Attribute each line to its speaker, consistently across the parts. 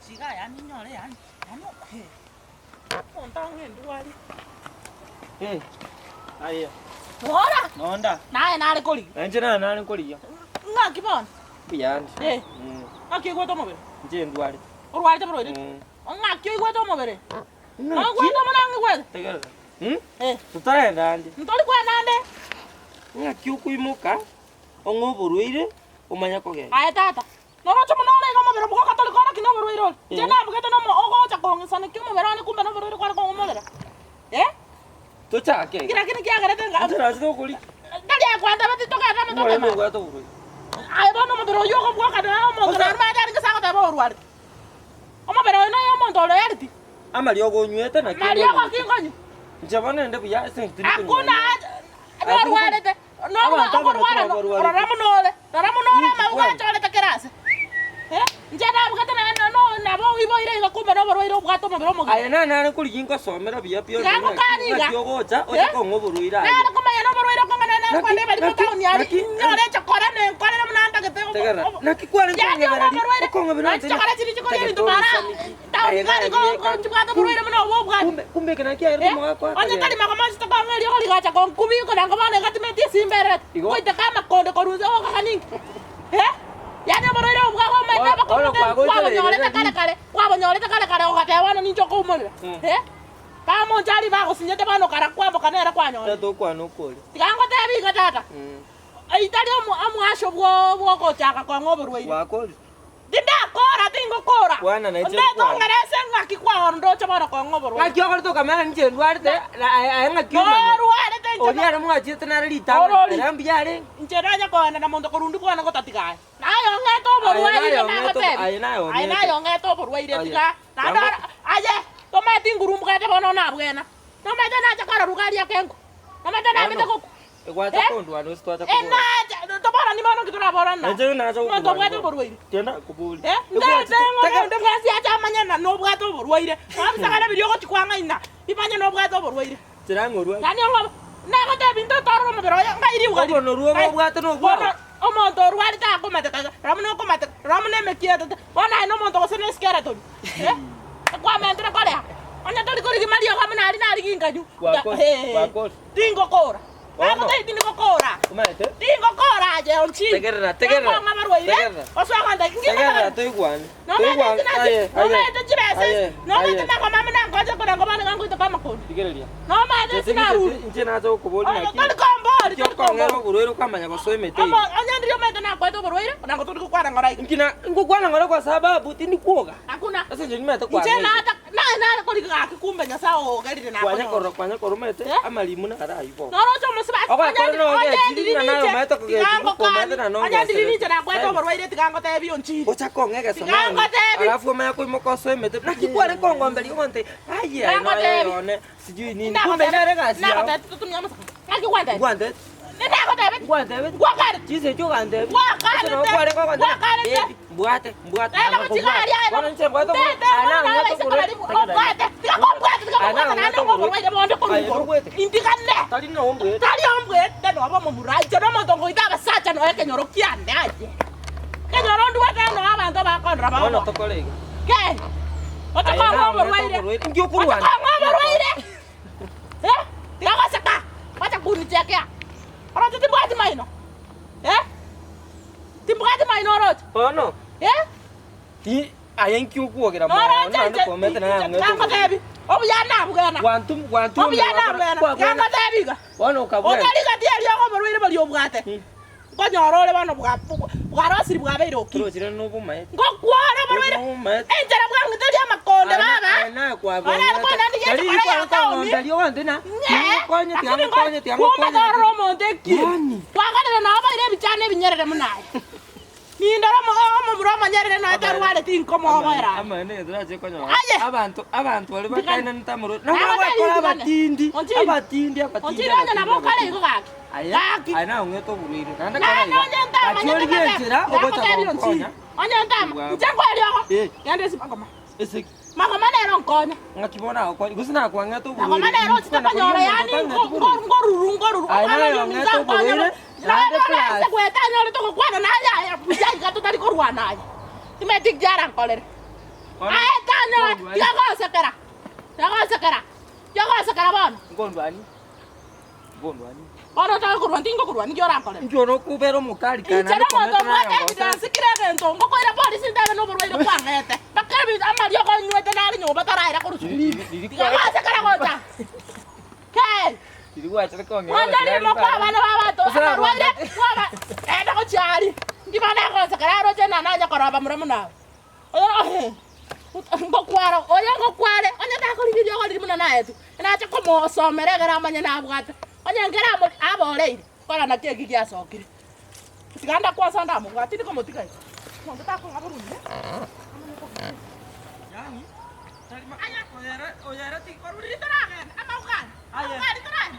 Speaker 1: gochia igaa yaani inyore yaani yaani he, omonto ang'e endwari.
Speaker 2: Eh, aye.
Speaker 1: Bora!
Speaker 2: Nonda.
Speaker 1: Naye nare korigia.
Speaker 2: Na inche naye nare nkorigia.
Speaker 1: Ng'aki bono?
Speaker 2: Mbuyande.
Speaker 1: Eh.
Speaker 2: Mm.
Speaker 1: Ng'aki oigwete omobere?
Speaker 2: Inche ndwarete.
Speaker 1: Orwarete borwaire ki?
Speaker 2: Mm.
Speaker 1: Ng'aki oigwete omobere?
Speaker 2: Ng'aki?
Speaker 1: Noigwete buna ng'igwete?
Speaker 2: Tegerera. Mm?
Speaker 1: Eh.
Speaker 2: Totarenda ande.
Speaker 1: Ntori kwenda ande.
Speaker 2: Ng'aki okoimoka ong'e oborwaire omanye kogenda.
Speaker 1: Aye tata, noroche buna ore iga omobere obogoka tori kora ki noborwaire ore? Inche
Speaker 2: Eh.
Speaker 1: nabugete nomo ogocha kong'isanekia omobere one kumbe noborwaire kware kong'umorera. Eh?
Speaker 2: Tochake
Speaker 1: Nki
Speaker 2: iga.
Speaker 1: lakini kiagerete nga
Speaker 2: Inche nachete gokoria.
Speaker 1: Tari akwantebeti togende amo
Speaker 2: Omorembe
Speaker 1: toteme.
Speaker 2: obwate oborwaire.
Speaker 1: Aye bono omobere oyio okobwoka naye omonto
Speaker 2: Gose-
Speaker 1: naende mache arenge ase agoteba orwarete. Omobere oyo noyo omonto ore healthy.
Speaker 2: Amariogo onywete naki
Speaker 1: Mariogo
Speaker 2: onywete.
Speaker 1: ki nkonywa?
Speaker 2: Inche bono nende buya ase eng'encho tindi konywa
Speaker 1: Hakuna
Speaker 2: mariogo.
Speaker 1: haja norwarete norwa
Speaker 2: Abanto abana
Speaker 1: okorwara no
Speaker 2: twabarwarete.
Speaker 1: rora buna ore rora buna ore
Speaker 2: Ninki
Speaker 1: amauga
Speaker 2: kwani?
Speaker 1: achorete kera ase eh inche nabugete naye no nabo oiboire iga kumbe noborwaire obwate omobere omogima.
Speaker 2: Aye nane nare nkorigia nkosomera buya pi
Speaker 1: Tiga ngokanie iga.
Speaker 2: ng'aki ogocha oche
Speaker 1: Eh?
Speaker 2: kong'a oborwaire aye.
Speaker 1: Nare komanya noborwaire okong'ana nare
Speaker 2: Naki-
Speaker 1: kwande ebarimo
Speaker 2: naki-
Speaker 1: town aria
Speaker 2: naki-
Speaker 1: nyore echokora nenkorere buna ntagete obo-
Speaker 2: Tegerera,
Speaker 1: obo-
Speaker 2: naki kware
Speaker 1: Yaani
Speaker 2: nkong'ebereria,
Speaker 1: oborwaire
Speaker 2: okong'ebereria
Speaker 1: naki chokora chiria chikoria ebinto mara town
Speaker 2: Aye
Speaker 1: iga
Speaker 2: naye
Speaker 1: nigo
Speaker 2: bieka.
Speaker 1: nchibwate oborwaire buna obwo obwate.
Speaker 2: Kumbe kumbe eke naki aye
Speaker 1: Eh,
Speaker 2: omogaka
Speaker 1: onye
Speaker 2: akagenda.
Speaker 1: tari magoma onsi tokong'a eriogo rigacha konkubi koranga bono iga timeti esimba erete
Speaker 2: Igo.
Speaker 1: goiteka amakonde korwa inse ogokaka ninki eh yaani oborwaire obo bwagomaete
Speaker 2: Bono-
Speaker 1: abakong'u
Speaker 2: bono
Speaker 1: te
Speaker 2: kwagoitorire
Speaker 1: kwabonyorete
Speaker 2: riri.
Speaker 1: kare kare kwabonyorete kare kare ogateba bono ninche okoumorera
Speaker 2: Mm.
Speaker 1: eh bamonche aria bagosinyete bono kara kwamboka nere kwanyorire.
Speaker 2: Tata okwane okore.
Speaker 1: Tiga ngotebi iga tata,
Speaker 2: Mm.
Speaker 1: eyio tari omo omoasho bwo bwogochaka kong'a oborwaire.
Speaker 2: Gwakorire.
Speaker 1: Tindakora, tingokora.
Speaker 2: Kwana nainche
Speaker 1: Onde
Speaker 2: nkwane.
Speaker 1: tong'era ase ng'aki kwao ndoche bono kong'a oborwaire.
Speaker 2: Ng'aki okorete okamanya ninche ndwarete, na aye aye ng'aki omanye.
Speaker 1: Norwarete inche
Speaker 2: Oria ere mwachiete nare ritang'ani,
Speaker 1: Orori.
Speaker 2: ere mbuya arenge.
Speaker 1: Inche nanye kogenda na monto korwa ndikwane gotatiga aye. Naye ong'ete
Speaker 2: Aye
Speaker 1: oborwaire
Speaker 2: naye ong'ete obo-
Speaker 1: nagotebi.
Speaker 2: aye naye
Speaker 1: Aye
Speaker 2: ong'ete.
Speaker 1: naye ong'ete oborwaire
Speaker 2: Aye.
Speaker 1: tiga. Naende
Speaker 2: Yango-
Speaker 1: ora aye, tomanyeti nguru mbwate bono nabwena. Nomanyete nacha korora iga aria kenko. Nomanyete namete
Speaker 2: Bono,
Speaker 1: gokwa.
Speaker 2: Egwacha
Speaker 1: Eh?
Speaker 2: kondwana gose twacha kobora.
Speaker 1: Enacha, toborani bono nki toraborane naye?
Speaker 2: Inche nacha
Speaker 1: Omonto
Speaker 2: gokorwania
Speaker 1: obwate
Speaker 2: bono.
Speaker 1: oborwaire.
Speaker 2: Tienda koboria.
Speaker 1: Eh,
Speaker 2: Egwacha-
Speaker 1: ntete ng'o
Speaker 2: tega-
Speaker 1: onde bwensi ache amanye ng'a nobwate oborwaire. Nabisagane biria ogochia kwang'aina, bimanye nobwate oborwaire.
Speaker 2: Chera ng'a orware.
Speaker 1: Yaani ong'o nagotebia intwe torore omobere oye ng'ai riuga riria.
Speaker 2: Obonoru obo
Speaker 1: Ng'ai-
Speaker 2: obwate nobwao.
Speaker 1: Bono omonto orwarete akomateka iga, rora buna okomateka, rora buna emekia etete, bono aye nomonto gose ne skeleton eh, ekwamentire korea, onye tori korigia mariogo buna aria narigia inkanywa,
Speaker 2: Gwakora,
Speaker 1: eh,
Speaker 2: gwakora.
Speaker 1: tingokora.
Speaker 2: Bono.
Speaker 1: Nagotebia tindikokora.
Speaker 2: Omanyete?
Speaker 1: Tingokora aye onchii.
Speaker 2: Tegerera, tegerera.
Speaker 1: Nakong'a abarwaire,
Speaker 2: Tegerera.
Speaker 1: osoe gontebia nki
Speaker 2: Tegerera
Speaker 1: ngotebia?
Speaker 2: toigwane.
Speaker 1: Nomanyete
Speaker 2: Toigwane.
Speaker 1: inche
Speaker 2: Aye,
Speaker 1: nache, nomanyete
Speaker 2: aye.
Speaker 1: chibesa
Speaker 2: Aye,
Speaker 1: ezi, nomanyete
Speaker 2: aye.
Speaker 1: magoma amo nankoche koranga bono iga ngoitoka amakondi.
Speaker 2: Rigereria.
Speaker 1: Nomanyete
Speaker 2: Inche
Speaker 1: sinarure.
Speaker 2: inche nacha gokoboria
Speaker 1: Oyo
Speaker 2: naki.
Speaker 1: tori kombori,
Speaker 2: Inki
Speaker 1: tori
Speaker 2: okong'era
Speaker 1: kombori.
Speaker 2: oborwaire okamanya gosoa emete
Speaker 1: Omo
Speaker 2: ime.
Speaker 1: onye ndiri omanyete nakoete oborwaire, nabo tori gokwana ng'ora iga.
Speaker 2: Inki na ngokwana ng'ora kwa sababu tindi kwoga.
Speaker 1: Hakuna.
Speaker 2: Ase enchera nimanyete
Speaker 1: Inche
Speaker 2: kwang'eire.
Speaker 1: nata naye nare korigia gaki kumbe Nyasaye ogerire
Speaker 2: Kwanya
Speaker 1: nakonyora.
Speaker 2: korora kwanya korora omanyete
Speaker 1: Eh?
Speaker 2: amarimu naro aywo bono.
Speaker 1: Noroche omosubati
Speaker 2: Ogokora
Speaker 1: onye ndi-
Speaker 2: noge
Speaker 1: onye
Speaker 2: echiri
Speaker 1: ndiri
Speaker 2: buna naye
Speaker 1: ninche,
Speaker 2: omanyete
Speaker 1: tiga
Speaker 2: kogechiri
Speaker 1: ngokani,
Speaker 2: omanyete na
Speaker 1: onye ndiri
Speaker 2: nongoserete.
Speaker 1: ninche nakwete
Speaker 2: Tari.
Speaker 1: oborwaire tiga ngotebi onchire.
Speaker 2: Ochake ong'e
Speaker 1: Tiga
Speaker 2: egesononi
Speaker 1: ngotebi.
Speaker 2: alafu omanye koimoka osoe emete naki kware kongomberia ogonte aye
Speaker 1: Tiga
Speaker 2: aye noyo
Speaker 1: ngotebi.
Speaker 2: one sijui nini kumbe nere egasi yao.
Speaker 1: Nagotebia totumie amasakara. Ng'aki gwantebia?
Speaker 2: Ngwantebeti
Speaker 1: Nagotebeti.
Speaker 2: ngwantebeti
Speaker 1: Gwakarete.
Speaker 2: chinsa echio ogantebia
Speaker 1: Gwakarete.
Speaker 2: Ase nabo kware kogontebia
Speaker 1: Gwakarete.
Speaker 2: baby mbwate mbwate
Speaker 1: Nere
Speaker 2: anga
Speaker 1: gochiga
Speaker 2: kobwata.
Speaker 1: aria aye
Speaker 2: Bono inche mbwate
Speaker 1: Tete,
Speaker 2: oborwaire aye
Speaker 1: bono
Speaker 2: nang'ete
Speaker 1: abaiseke
Speaker 2: oborwaire
Speaker 1: baria
Speaker 2: Tegerera.
Speaker 1: obwate. Tiga kombwata, tiga
Speaker 2: Aye
Speaker 1: kombwata
Speaker 2: nang'ete
Speaker 1: naende
Speaker 2: oborwaire.
Speaker 1: oborwaire bonde korwa
Speaker 2: Aye
Speaker 1: igoro.
Speaker 2: nobwete.
Speaker 1: Intigane.
Speaker 2: Tari nombwete.
Speaker 1: Tari ombwete nobe omomura inche nomonto ngoita abasacha noe ekenyoro kiane aye. Ekenyoro ndwete noe abanto bakondora
Speaker 2: Bono
Speaker 1: bagoa.
Speaker 2: tokore iga.
Speaker 1: Kei.
Speaker 2: Aye
Speaker 1: Oche kong'a
Speaker 2: nang'ete
Speaker 1: oborwaire.
Speaker 2: oborwaire. Inki
Speaker 1: Oche
Speaker 2: okorwana?
Speaker 1: kong'a oborwaire. Eh, tiga goseka, wacha kunichekea. Oroche timbwati maino? Eh? Timbwati maino oroche?
Speaker 2: Bono,
Speaker 1: Eh?
Speaker 2: i- aye inki okwogera mono
Speaker 1: Noroche
Speaker 2: naende
Speaker 1: inche
Speaker 2: komete naye
Speaker 1: inche
Speaker 2: ang'ete oborwaire.
Speaker 1: tigangotebi, obuya nabwena.
Speaker 2: Gwantum- gwantumire
Speaker 1: Obuya
Speaker 2: gwakora-
Speaker 1: nabwena,
Speaker 2: kwabwena.
Speaker 1: tigangotebi iga.
Speaker 2: Bono okabwena.
Speaker 1: Otarigeti eriogo oborwaire boria obwate.
Speaker 2: Mm.
Speaker 1: Nkonyora ore bono bwa bwarosiri bwabeire okire.
Speaker 2: Torochire nobomaete.
Speaker 1: Ngokwora oborwaire
Speaker 2: Nobomaete.
Speaker 1: enchera bwang'iteria amakonde baba.
Speaker 2: Aye naye
Speaker 1: Ore kwana ndigie echokora ya taoni. Ng'ee, lakini ngo- kumbe torora omonto ekire.
Speaker 2: Yaani.
Speaker 1: Kwagarire nabo baire ebichana ebinyerere buna aye. Nindore omo- omomura omonyerere nonya tarwareti nkomogoera aye.
Speaker 2: Amaene turache konyora.
Speaker 1: Aye.
Speaker 2: Abanto abanto baria
Speaker 1: Ndigane.
Speaker 2: bakaenanete amarwaire.
Speaker 1: Naye
Speaker 2: Nabo
Speaker 1: batari
Speaker 2: bagokora
Speaker 1: ndigane.
Speaker 2: abatindi.
Speaker 1: Onchiri.
Speaker 2: Abatindi abatindi.
Speaker 1: Onchiri onye nabo okare igo gaki.
Speaker 2: Aye.
Speaker 1: Gaki.
Speaker 2: Aye naye ong'ete oborwaire. Naende
Speaker 1: Naende
Speaker 2: kora iga.
Speaker 1: onye ntamanyete
Speaker 2: Gachia origie
Speaker 1: mabe,
Speaker 2: enchera ogocha
Speaker 1: nakotebia onchiri.
Speaker 2: gokonya.
Speaker 1: Onye ntama,
Speaker 2: Bwabo.
Speaker 1: inche nkweriogo,
Speaker 2: Eh.
Speaker 1: genda ase magoma.
Speaker 2: Esegi.
Speaker 1: Magoma nere onkonya.
Speaker 2: Ng'aki bono agokonya. Gose nakwang'ete oborwaire.
Speaker 1: Magoma nere ochete
Speaker 2: Kwana
Speaker 1: konyora
Speaker 2: korigia
Speaker 1: yaani
Speaker 2: omonto
Speaker 1: ngo-
Speaker 2: otang'eti borwaire.
Speaker 1: ngo- ngoruru ngoruru.
Speaker 2: Aye
Speaker 1: Omwana
Speaker 2: naye
Speaker 1: oyo
Speaker 2: ong'ete
Speaker 1: ominto ankonye
Speaker 2: oborwaire,
Speaker 1: bo-
Speaker 2: naende
Speaker 1: Naende ore ase
Speaker 2: plus.
Speaker 1: goeta anyorete gokwana naye aye buya iga totari korwana aye. Timanyeti ki arankorere. Aye tanyora, tiga gosekera, tiga gosekera, tiga gosekera bono.
Speaker 2: Nkondwani, nkondwani.
Speaker 1: Bono otake korwa tingokorwa ninki orankore?
Speaker 2: Inki ore okobera omokari kare
Speaker 1: Inche
Speaker 2: naende
Speaker 1: nomonto
Speaker 2: komenta naye
Speaker 1: obwate
Speaker 2: ongosa?
Speaker 1: evidence kera egento, ngokoira polisi ntabe noborwaire kwang'ete. Mpaka ebi amariogo onywete nare nyomba taraira korwa sukuru.
Speaker 2: Riri- riri
Speaker 1: Tiga gosekera gocha. Kei!
Speaker 2: Riri gwachire kong'ea
Speaker 1: Mwancha
Speaker 2: abasigari
Speaker 1: rimo kwa abana b'abanto
Speaker 2: Gose
Speaker 1: abarwaire
Speaker 2: narwandete.
Speaker 1: kwaba enda gochia aria. Inki bono egosekera aroche ng'a nanye koroba mura buna aba. Oyo ngokwara oyo ngokware onye takorigeria ogoriri buna naetwe, nache komosomera ekero amanye nabwate, onye nkere amo aboreire, kora naki eki giasokire. Tiga ndakwansa ndamobwate tindi komotiga igo, omonto takong'a borunge, amanye kobua. Aya, korwa riria toragende, amauga aria, amauga aria torari,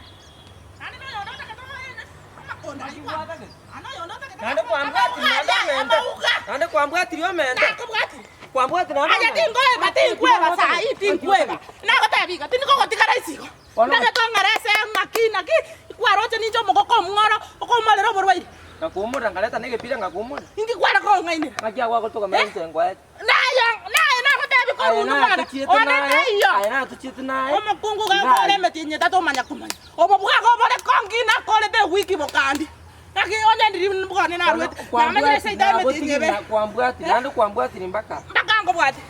Speaker 1: naende na oyonde otagete omoyene, amakonda ayio kwanza, naende oyonde otagete
Speaker 2: Naende kwambwatiri naende
Speaker 1: amauga aria,
Speaker 2: omente.
Speaker 1: amauga.
Speaker 2: Naende kwambwatiri omente.
Speaker 1: Nakobwatiri.
Speaker 2: Kwambwatiri naende
Speaker 1: Aye
Speaker 2: omente.
Speaker 1: tinkoeba, tinkweba saii, tinkweba. Nagotebia iga, tindi kogotiga rahisi igo.
Speaker 2: Bono-
Speaker 1: Ndagete ong'are ase ng'aki naki, kwaroche ninche omogoko omworo, okoumorera oborwaire.
Speaker 2: Ngakoumorera nkareta na egepira ngakoumorera.
Speaker 1: Inki kware kong'ainera?
Speaker 2: Ng'aki agwo agotoka
Speaker 1: Eh?
Speaker 2: inche ngoete.
Speaker 1: Naye, naye nagotebia
Speaker 2: Aye
Speaker 1: korwa
Speaker 2: naye
Speaker 1: mwana,
Speaker 2: tochiete
Speaker 1: one
Speaker 2: naye,
Speaker 1: taiyo.
Speaker 2: aye naye tochiete naye.
Speaker 1: Omokungu
Speaker 2: Iga
Speaker 1: gakore
Speaker 2: aye.
Speaker 1: emetienyi etato omanya komanya. Obo bwago obore kongi nakorete ewiki bokandi. Naki onye ndiri bwane narwete, namanyire seito emetienyi ebere.
Speaker 2: Kwambwatiri, naende kwambwatiri mpaka.
Speaker 1: Mpaka nkobwate.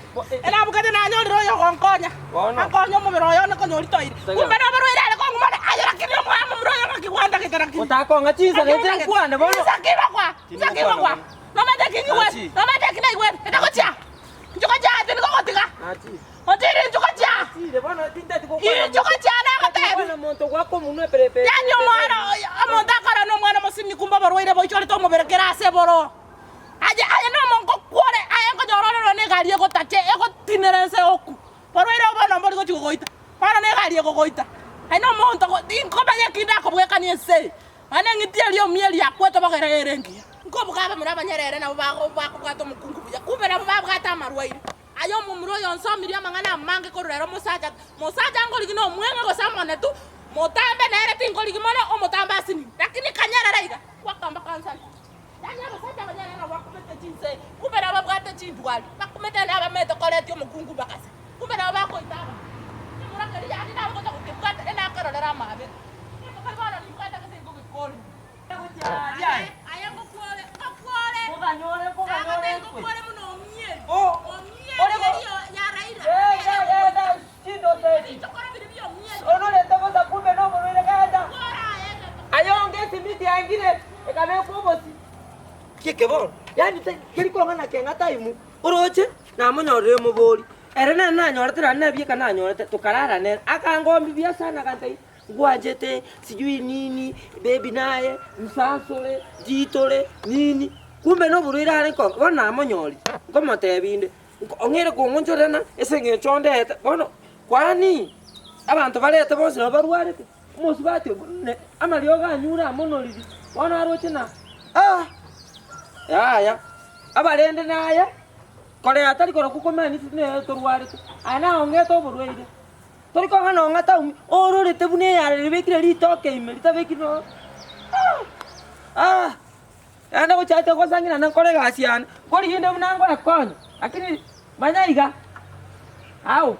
Speaker 1: Enabukete nanyorire oyo ogonkonya.
Speaker 2: Bono.
Speaker 1: Ankonye omobere oyo one konya oritoire.
Speaker 2: Tega.
Speaker 1: Kumbe noborwaire are kong'uma ore, aye lakini omwana omomura oyo ng'aki gwantagete lakini.
Speaker 2: Otakong'a chinsa nainche nkwane bono.
Speaker 1: Insa ki bakwa? Insa ki bakwa? Nomanyete eki nyigwete?
Speaker 2: Nachi.
Speaker 1: Nomanyete eki naigwete? Enda gochia! Inchuo gochia tindi kogotiga!
Speaker 2: Nachi.
Speaker 1: Otiri inchuo gochia!
Speaker 2: Nachire bono tinteti gokwana
Speaker 1: Inchuo gochia nagotebia!
Speaker 2: Gokwana monto gwaka omonwe perepepe.
Speaker 1: Yaani omwana oyo, omonto akora nomwana omosinini kumbe oborwaire boichorete omobere kera ase boroo. Aye aye nomonto kwore, aye nkonyora ore nonya negari egotacha egotinera ense oku. Borwaire obo bono mbori gochia gogoita, bono negari egogoita. Aye nomonto go tinkomanya eki ndakobwekania ense eye. Nonya neng'iti eria omieri yakwete bogere ere engiya. Nkobuga abamura abanyerere nabo bakobwata omokungu buya, kumbe nabo babwate amarwaire. Aye omomura oyo onsomirie amang'ana amange korwa ere omosacha, mosacha nkorigia nomweng'e gose omonetu, motambe nere tinkorigia mono, omotambe asinini. Lakini kanyerere iga, gwakamba kansani. Yaani abasacha abanyerere nabo bakumete chinse, kumbe nabo babwate chindwari, bakumete naende abamete koretia omokungu bakase, kumbe nabo bakoita abanto. Ekemura keria yaani nabo gocha gokebwata, enakerorera amaabera.
Speaker 2: Ayonge esimiti yaangire ekabekwa obosi. Keke bono, yaani teri kong'ana keng'a time oroche namonyorire omobori, ere nere nanyorete naende nabieka nanyorete tokarara nere, akangombia sana agantebia. Ngwanchete sijui nini baby naye nsansore nchitore nini kumbe noborwaire are nko bono namonyorire nkomotebia inde ong'eire kong'onchorera ase eng'encho ondete bono kwani abanto barete bonsi nabo barwarete omosubati obo ne amariogo anyure amonoriri bono aroche na ah yaya abarende naye korea tari korokwo komani nere torwarete aye naye ong'ete oborwaire. Tori kong'a nong'a taumi, ororete buna eyare ribekire ritoke ime ritabekiri no ah naende gochaka gosang'ina nankore egasi yane, nkorigia inde buna ngoekonya, lakini manya iga ao.